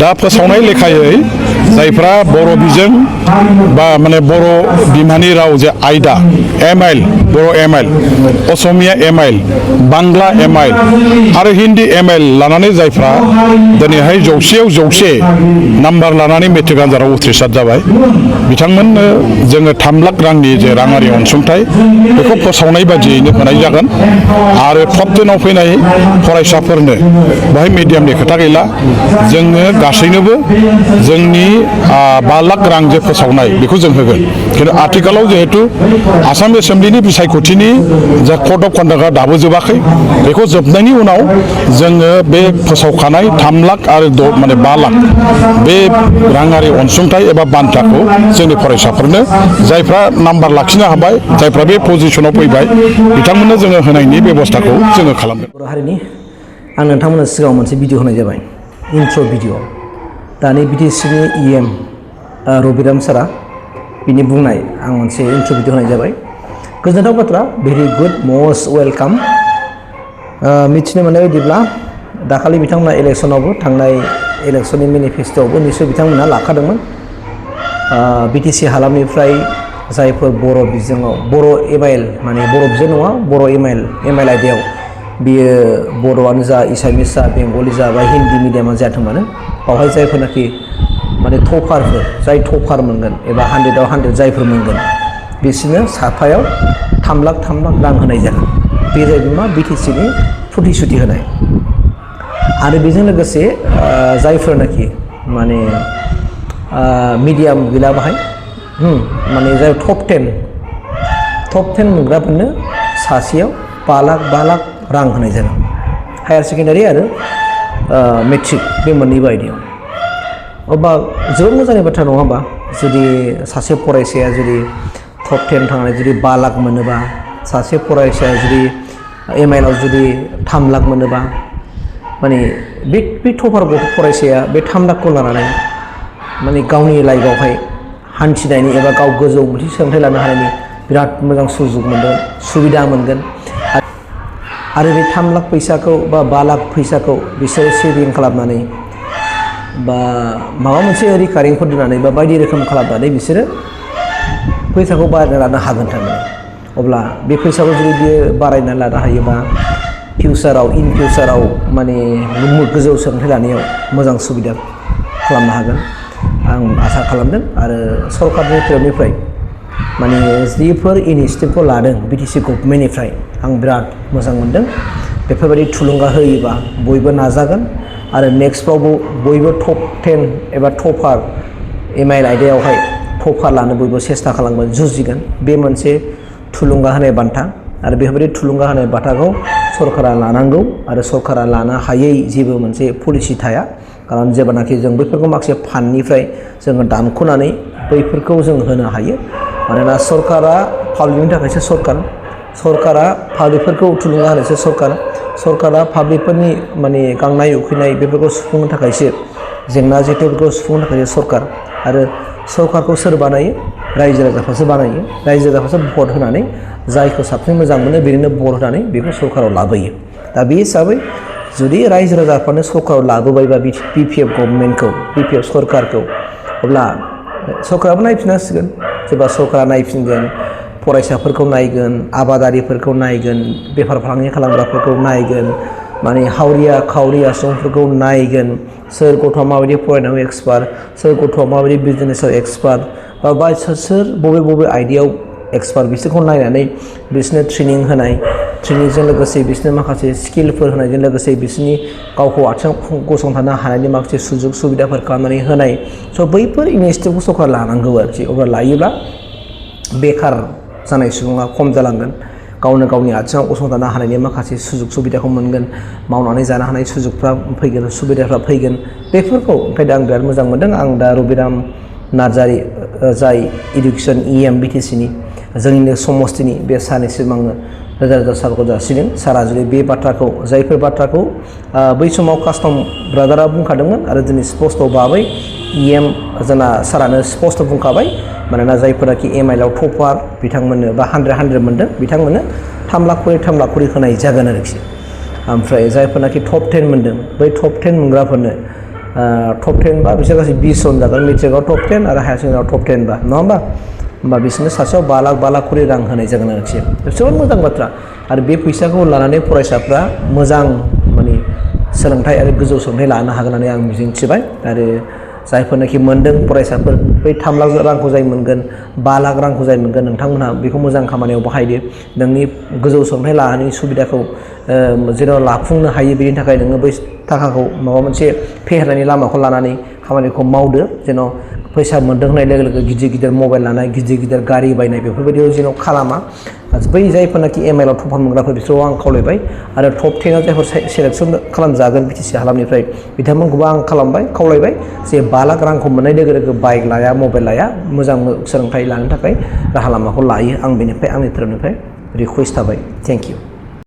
दा फोसावनाय लेखायै जायफ्रा बर' बिजों बा माने बर' बिमानि राव जे आयदा एमआइल बर' एमआइल असमिया एमआइल बांला एमआइल आरो हिन्दी एमआइल लानानै जायफ्रा दिनैहाय 100 नाम्बार लानानै मेट्रिक आनजादाव उथ्रिसार जाबाय बिथांमोननो जोङो 3 लाख रांनि जे राङारि अनसुंथाइ बेखौ फोसावनाय बादियैनो होनाय जागोन आरो टप 10आव फैनाय फरायसाफोरनो बेहाय मिडियामनि खोथा गैला जोङो गासैनोबो जोंनि 5 लाख रां जे फोसावनाय बेखौ जों होगोन खिन्थु आथिखालाव जिहेतु आसाम एसेम्ब्लिनि बिसायख'थिनि जा कड अफ कन्डाक्टआ दाबो जोबाखै बेखौ जोबनायनि उनाव जोङो बे फोसावखानाय 3 लाख आरो 5 लाख बे राङारि अनसुंथाइ एबा बान्थाखौ जोंनि फरायसाफोरनो जायफ्रा नाम्बार लाखिनो हाबाय जायफ्रा बे पजिसनाव फैबाय बिथांमोननो जोङो होनायनि बेबस्थाखौ जोङो खालामगोन। बर' हारिनि आं नोंथांमोननो सिगाङाव मोनसे भिडिअ होनाय जाबाय इन्ट्र' भिडिअ दानि बिटिसिनि इएम रबिराम सारा बिनि बुंनाय आं मोनसे इन्ट्र' भिडिअ होनाय जाबाय गोजोनथाव बाथ्रा भेरि गुड मस्ट वेलकाम मिथिनो मोननाय बायदिब्ला दाखालि बिथांमोना इलेक्सनावबो थांनाय इलेक्सननि मेनिफेस्ट'आवबो निस्सय बिथांमोना लाखादोंमोन बिटिसि हालामनिफ्राय जायफोर बर' बिजोङाव बर' एमआइएल माने बर' बिजों नङा बर' एमआइएल आयदायाव बियो बर'आनो जा एसामिस जा बेंगलि जा बा हिन्दी मिडियामानो जाथों मानो बावहाय जायफोरनाखि माने टपारफोर जाय टपार मोनगोन एबा 100आव 100 जायफोर मोनगोन बिसोरनो साफायाव 3 लाख रां होनाय जागोन बे जाहैबाय मा बिटिसिनि प्रतिश्रुति होनाय आरो बेजों लोगोसे जायफोरनाखि माने मिडियाम गैला बाहाय माने जाय टप 10 मोनग्राफोरनो सासेयाव 5 लाख रां होनाय जागोन हायार सेकेन्डारि आरो मेट्रिक बे मोननैबो आयदायाव अब्ला जोबोद मोजांनि बाथ्रा नङा होमबा जुदि सासे फरायसाया जुदि टप 10 थांनानै जुदि 5 लाख मोनोबा सासे फरायसाया जुदि एमआइएलआव जुदि 3 लाख मोनोबा माने बे टपार गथ' फरायसाया बे 3 लाखखौ लानानै माने गावनि लाइफआवहाय हान्थिनायनि एबा गाव गोजौ मोनसे सोलोंथाइ लानो हानायनि बिराद मोजां सुजुग मोनगोन सुबिदा मोनगोन आरो बे 3 लाख फैसाखौ बा 5 लाख फैसाखौ बिसोरो सेभिं खालामनानै बा माबा मोनसे रिकारिंफोर दोननानै बा बायदि रोखोम खालामनानै बिसोरो फैसाखौ बारायना लानो हागोन थारमाने अब्ला बे फैसाखौ जुदि बियो बारायना लानो हायोबा इन फिउचाराव माने गोजौ सोलोंथाइ लानायाव मोजां सुबिदा खालामनो हागोन आं आसा खालामदों आरो सरकारनि तरफनिफ्राय माने जिफोर इनिसियेटिभखौ लादों बिटिसि गभर्नमेन्टनिफ्राय आं बिराद मोजां मोनदों बेफोरबायदि थुलुंगा होयोबा बयबो नाजागोन आरो नेक्स्टफ्रावबो बयबो टप 10 एबा टपार एमआइएल आयदायावहाय टपार लानो बयबो सेस्था खालामगोन जुजिगोन बे मोनसे थुलुंगा होनाय बान्था आरो बेफोरबायदि थुलुंगा होनाय बान्थाखौ सरकारा लानांगौ आरो सरकारा लानो हायै जेबो मोनसे पलिसि थाया खारन जेब्लानाखि जों बैफोरखौ माखासे फान्डनिफ्राय जोङो दानख'नानै बैफोरखौ जों होनो हायो मानोना सरकारा पाब्लिकनि थाखायसो सरकारा पाब्लिकफोरखौ थुलुंगा होनायसो सरकारा पाब्लिकफोरनि माने गांनाय उखैनाय बेफोरखौ सुफुंनो थाखायसो जेंना जेथोफोरखौ सुफुंनो थाखायसो सरकार आरो सरकारखौ सोर बानायो रायजो राजाफ्रासो बानायो रायजो राजाफ्रासो भट होनानै जायखौ साबसिन मोजां मोनो बेनो भट होनानै बेखौ सरकाराव लाबोयो दा बे हिसाबै जुदि रायजो राजाफ्रानो सरकाराव लाबोबायबा बिपिएफ गभर्नमेन्टखौ बिपिएफ सरकारखौ अब्ला सरकाराबो नायफिननांसिगोन जेब्ला सरकारा नायफिनगोन फरायसाफोरखौ नायगोन आबादारिफोरखौ नायगोन बेफार फालांगि खालामग्राफोरखौ नायगोन माने हावरिया खावरिया सुबुंफोरखौ नायगोन सोर गथ'आ माबायदि फरायनायाव एक्सपार्ट सोर गथ'आ माबायदि बिजनेसाव एक्सपार्ट बा सोर बबे आयदायाव एक्सपार्ट बिसोरखौ नायनानै बिसोरनो ट्रेनिं होनाय ट्रेनिंजों लोगोसे बिसोरनो माखासे स्किलफोर होनायजों लोगोसे बिसोरनि गावखौ आथिङाव गसंथानो हानायनि माखासे सुजुग सुबिदाफोर खालामनानै होनाय स' बैफोर इनिसियेटिभखौ सरकार लानांगौ आरोखि अब्ला लायोब्ला बेखार जानाय सुबुङा खम जालांगोन गावनो गावनि आथिङाव गसंथानो हानायनि माखासे सुजुग सुबिदाखौ मोनगोन मावनानै जानो हानाय सुजुगफ्रा फैगोन सुबिदाफ्रा फैगोन बेफोरखौ ओंखायनो आं बिराद मोजां मोनदों आं दा रबिराम नार्जारि जाय इडुकेसन इएम बिटिसिनि जोंनिनो समस्तिनि बे सारनिसिम आङो रोजा रोजा साबायखर जासिदों सारा जुदि बे बाथ्राखौ जायफोर बाथ्राखौ बै समाव कास्टम ब्रादारा बुंखादोंमोन आरो दिनै स्पस्ट' बाबै इएम जोंना सारानो स्पस्ट' बुंखाबाय मानोना जायफोराखि एमआइएलआव टपार बिथांमोननो बा 100 मोनदों बिथांमोननो 3 लाख खरि होनाय जागोन आरोखि ओमफ्राय जायफोरनाखि टप 10 मोनदों बै टप 10 मोनग्राफोरनो टप 10 बा बिसोर गासै 20 जन जागोन मेट्रिकआव टप 10 आरो हायार सेकेन्डारियाव टप 10 बा नङा होमबा बिसोरनो सासेयाव 5 लाख खरि रां होनाय जागोन आरोखि जोबोद मोजां बाथ्रा आरो बे फैसाखौ लानानै फरायसाफ्रा मोजां माने सोलोंथाइ आरो गोजौ सोलोंथाइ लानो हागोन होननानै आं मिजिंथिबाय आरो जायफोरनाखि मोनदों फरायसाफोर बै 3 लाख रांखौ जाय मोनगोन 5 लाख रांखौ जाय मोनगोन नोंथांमोनहा बेखौ मोजां खामानियाव बाहायदो नोंनि गोजौ सोलोंथाइ लानायनि सुबिदाखौ जेराव लाफुंनो हायो बेनि थाखाय नोङो बै थाखाखौ माबा मोनसे फेहेरनायनि लामाखौ लानानै खामानिखौ मावदो जेन' फैसा मोनदों होननाय लोगो लोगो गिदिर गिदिर मबाइल लानाय गिदिर गिदिर गारि बायनाय बेफोरबायदियाव जेन' खालामा बै जायफोरनाखि एमआइएलआव टप 1 मोनग्राफोर बिसोरखौ आं खावलायबाय आरो टप 10 आव जायफोर सेलेक्सन खालामजागोन बिटिसि हालामनिफ्राय बिथांमोनखौबो आं खावलायबाय जे 5 लाख रांखौ मोननाय लोगो लोगो बाइक लाया मबाइल लाया मोजां सोलोंथाइ लानो थाखाय राहा लामाखौ लायो आं बेनिफ्राय आंनि तरफनिफ्राय रिकुवेस्ट थाबाय थेंक इउ